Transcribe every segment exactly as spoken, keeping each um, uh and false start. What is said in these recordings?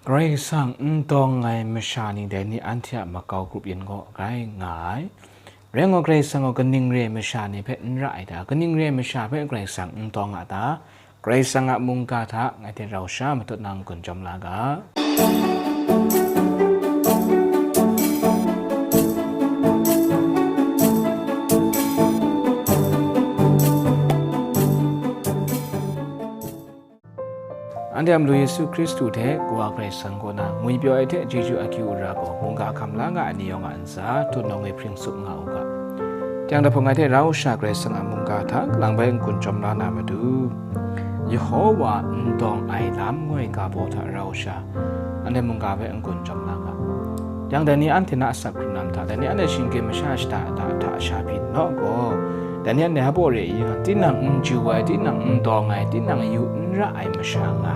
Karai Kasang n dawng ai masha ni dai ni anhte a makau grup yin gaw grai nga ai. Rai ngai, Karai Kasang gaw kaning re ai masha ni hpe n ra ai ta? Kaning re ai masha hpe Karai Kasang n dawng a ta? Karai Kasang a mungga hta ngai hte rau sha matut nang gun jawm la ga. Anhte a Madu Yesu Hkristu hte Kawa Karai Kasang kaw na ngwipyaw ai hte chyeju akyu ara gaw mungga hkam la nga ai ni yawng a ntsa, htunawng e hpring tsup nga u ga. Yang dai hpung ngai hte rau sha Karai Kasang a mungga hta kalang bai n-gun chyawm la na matu, Yehowa n dawng ai lam ngoi ga baw hta rau sha, anhte mungga hpe n-gun chyawm la ga. Yang dai ni anhte na asak hkrung lam hta, dai ni anhte shinggyim masha shada da hta sha byin naw gaw, dai ni anhte hpa re i, tinang n ju ai, tinang n dawng ai, tinang yu n ra ai masha nga.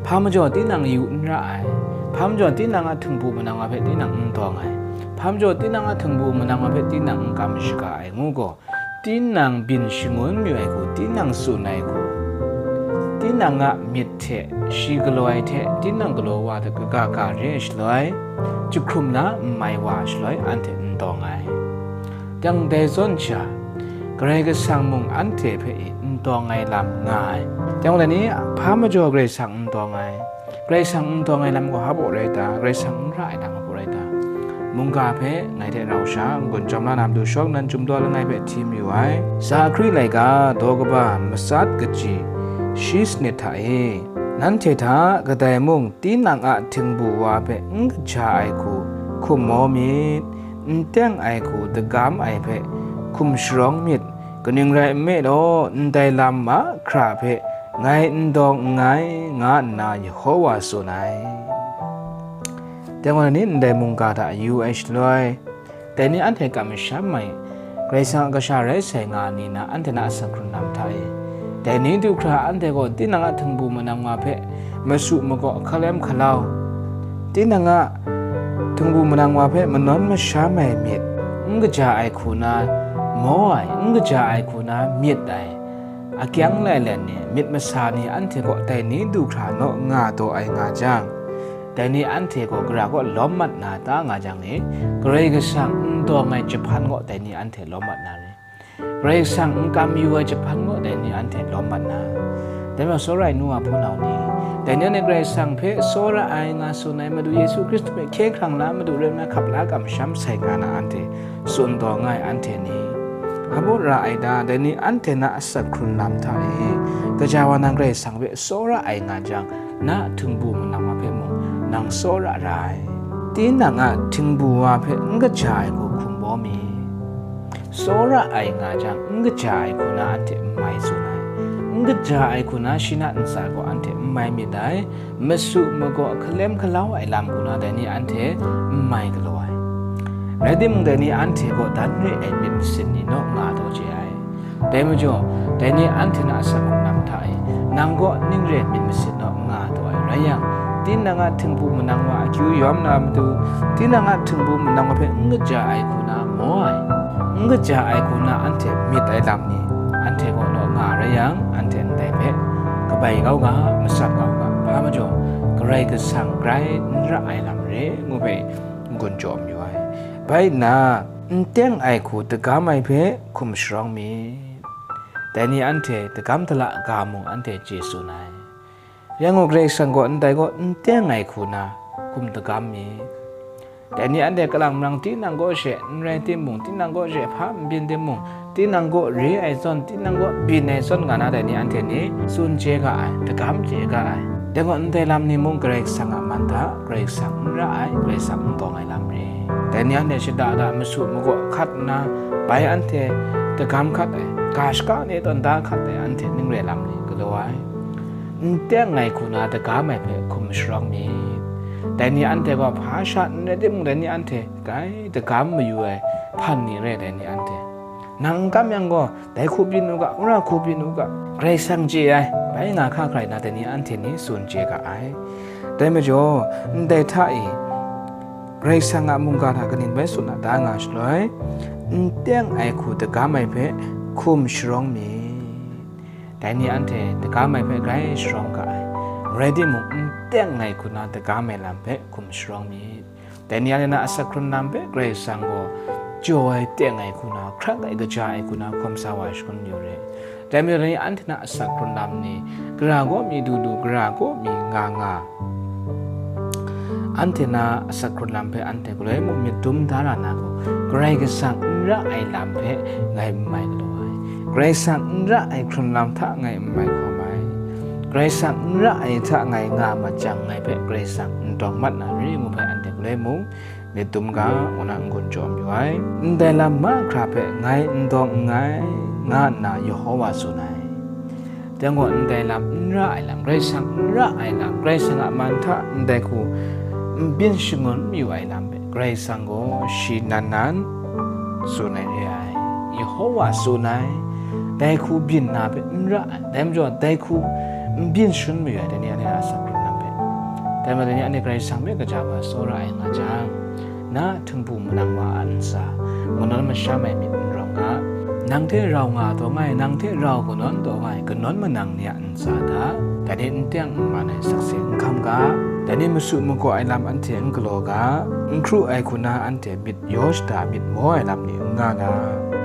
Hpa majaw tinang yu n ra ai, hpa majaw tinang a htingbu manang wa hpe tinang n dawng ai, hpa majaw tinang a htingbu manang wa hpe tinang n kam shaga ai ngu gaw, tinang byin shangun mayu ai hku, tinang tsun ai hku, tinang a myit hte shi galaw ai hte tinang galaw wa hta kaga ga re ai shaloi, jahkrum na n mai wa ai shaloi, anhte n dawng ai. Yang dai zawn sha, Karai Kasang mung anhte hpe i n dawng ai lam nga ai. Yang dai ni hpa majaw Karai Kasang n dawng ai. Karai Kasang n dawng ai lam gaw hpa baw rai ta? Karai Kasang n ra ai lam hpa baw rai ta? Mungga hpe ngai hte rau sha n-gun chyawm la na matu shawng nnan Chyum Daw Langai hpe hti mayu ai. Zakari laika daw kaba matsat kaji shi sanit hta e, nanhte hta kadai mung tinang a htingbu wa hpe n kaja ai hku hkum maw myit, n teng ai hku dagam ai hpe hkum sharawng myit, kaning rai nme law, ndai lam mahkra hpe ngai n dawng nngai, nga nna Yehowa tsun ai. Dai gaw ni ndai mungga hta yu ai shaloi, dai ni anhte kam masham ai, Karai Kasang a kasha rai sai nga ai ni na anhte na asak hkrun lam hta e, dai ni du hkra anhte gaw tinang a htingbu manang wa hpe masu magaw hkalem hkalau, tinang a htingbu manang wa hpe manawn masham ai myit, n kaja ai hku na maw ai, n kaja ai hku na myit ai, akyang lailen ni, myit masa ni anhte gaw dai ni du hkra naw nga daw ai nga jang, dai ni anhte gaw gara kaw lawm mat na ta nga jang ni, Karai Kasang n dawng ai jahpan gaw dai ni anhte lawm mat na re. Karai Kasang n kam yu ai jahpan gaw dai ni anhte lawm mat na. Dai majaw, tsawra ai nu wa hpunau ni, dai ni anhte Karai Kasang hpe tsawra ai nga tsun ai Madu Yesu Hkristu hpe hkye hkrang la madu rai nna, hkap la kamsham sai nga na anhte tsun taw nga ai anhte ni, hpa baw ra ai ta? Dai ni anhte na asak hkrun lam hta e, gaja wa nang Karai Kasang hpe tsawra ai nga jang, na htingbu manang wa hpe mung nang tsawra ra ai. Tinang a htingbu wa hpe n kaja ai hku hkum baw mi. Tsawra ai nga jang, n kaja ai hku na anhte n mai tsun ai. N kaja ai hku na shi na ntsa gaw anhte n mai myit dai. Masu magaw hkalem hkalau ai lam hku na dai ni anhte n mai galaw ai. Rai timung, dai ni anhte gaw dan re ai myit masin ni naw nga taw chye ai. Dai majaw, dai ni anhte na asak hkrun lam hta e, nang gaw ning re ai myit masin naw nga taw ai. Rai yang, tinang a htingbu manang wa akyu yawm na matu, tinang a htingbu manang wa hpe n kaja ai hku na maw ai, n kaja ai hku na anhte myit ai lam ni, anhte gaw naw nga rai yang, anhte ndai hpe kabai kau ga, matsat kau ga, hpa majaw, Karai Kasang grai n ra ai lam re, ngu hpe n-gun jaw mayu ai. Bai nna, n teng ai hku dagam ai hpe hkum sharawng myit. Dai ni anhte dagam dala ga mung anhte chye tsun ai. Yang gaw, Karai Kasang gaw ndai gaw n teng ai hku na hkum dagam myit. Dai ni anhte kalang marang tinang kaw she n rai timung, tinang kaw she hpa n byin timung, tinang kaw re ai zawn, tinang kaw byin ai zawn nga na dai ni anhte ni tsun chye ga ai, dagam chye ga ai. Dai gaw, ndai lam ni mung Karai Kasang a man hta, Karai Kasang n ra ai, Karai Kasang n dawng ai lam re. Dai ni anhte shada da masu magaw hkat nna, bai anhte dagam hkat ai, ga shaka ni tawn da hkat ai, anhte ning re lam ni galaw ai. N teng ai hku na dagam ai hpe hkum sharawng myit. Dai ni anhte gaw hpa sha n rai timung, dai ni anhte grai dagam mayu ai hpan ni re, dai ni anhte. Nang n kam yang gaw, dai hku byin u ga, wora hku byin u ga, Karai Kasang chye ai, bai nga hka hkrai na dai ni anhte ni tsun chye ga ai. Dai majaw, ndai hta e, Karai Kasang a mungga hta kaning bai tsun a da nga shaloi, n teng ai hku dagam ai hpe hkum sharawng myit. Dai ni anhte dagam ai hpe grai sharawng ga ai. rai timung, n teng ai hku na dagam ai lam hpe hkum sharawng myit. Dai ni anhte na asak hkrun lam hpe Karai Kasang gaw jaw ai, teng ai hku na, hkrak ai, kaja ai hku na hkawm sa wa shangun mayu re. Dai majaw, dai ni anhte na asak hkrun lam ni, gara kaw mi du du, gara kaw mi nga nga, anhte na asak hkrun lam hpe anhte galoi mung myit dum da ra na gaw, Karai Kasang n ra ai lam hpe ngai n mai galaw ai. Karai Kasang n ra ai hkrun lam hta ngai n mai hkawm ai. Karai Kasang n ra ai hta ngai nga mat jang, ngai hpe Karai Kasang n dawng mat na re ngu hpe anhte galoi mung myit dum ga, ngu na n-gun jaw mayu ai. Ndai lam mahkra hpe ngai n dawng nngai, nga nna Yehova tsun ai. Dai gaw, ndai lam n ra ai lam, Karai Kasang n ra ai lam, Karai Kasang a man hta ndai hku n byin shangun mayu ai lam hpe Karai Kasang gaw shi nan nan tsun ai re ai. Yehova tsun ai, dai hku byin na hpe n ra ai, dai majaw dai hku n byin shangun mayu ai, dai ni anhte a asak hkrun lam hpe. Dai majaw, dai ni anhte Karai Kasang hpe kaja wa tsawra ai nga jang, na htingbu manang wa a ntsa, manawn masham ai myit n rawng ga, nang hte rau nga taw nga ai, nang hte rau kanawn taw nga ai kanawn manang ni a ntsa hta, dai ni n teng n man ai sakse n hkam ga, dai ni masu magaw ai lam anhte n galaw ga, n hkru ai hku na anhte myit yaw shada, myit maw ai lam ni n nga ga.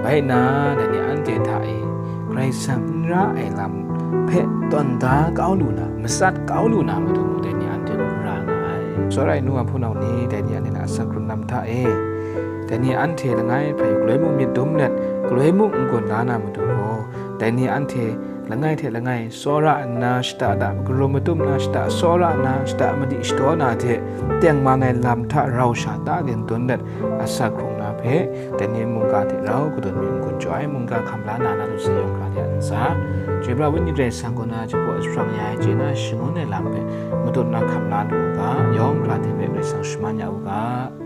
Bai nna, dai ni anhte hta e Karai Kasang n ra ai lam hpe tawn da kau lu na, matsat kau lu na matu mung, dai ni anhte mung ra nga ai. Tsawra ai nu wa hpunau ni, dai ni anhte na asak hkrun lam hta e, dai ni anhte langai hpe galoi mung myit dum let, galoi mung n-gun la na matu gaw, dai ni anhte langai hte langai tsawra nna shada da, makarum madum na shada, tsawra nna shada, madi shadaw na hte tengman ai lam hta rau sha ta dindun let, asak hkrung na hpe dai ni mungga hte rau kadun mi n-gun jaw ai, mungga hkam la na na lu sai yawng hkra hte a ntsa, chyoi pra Wenyi Karai Kasang kaw na jahpaw jahprang ya ai, chye na shangun ai lam hpe madun na hkam la lu u ga, yawng hkra hte hpe Karai Kasang shaman ya u ga.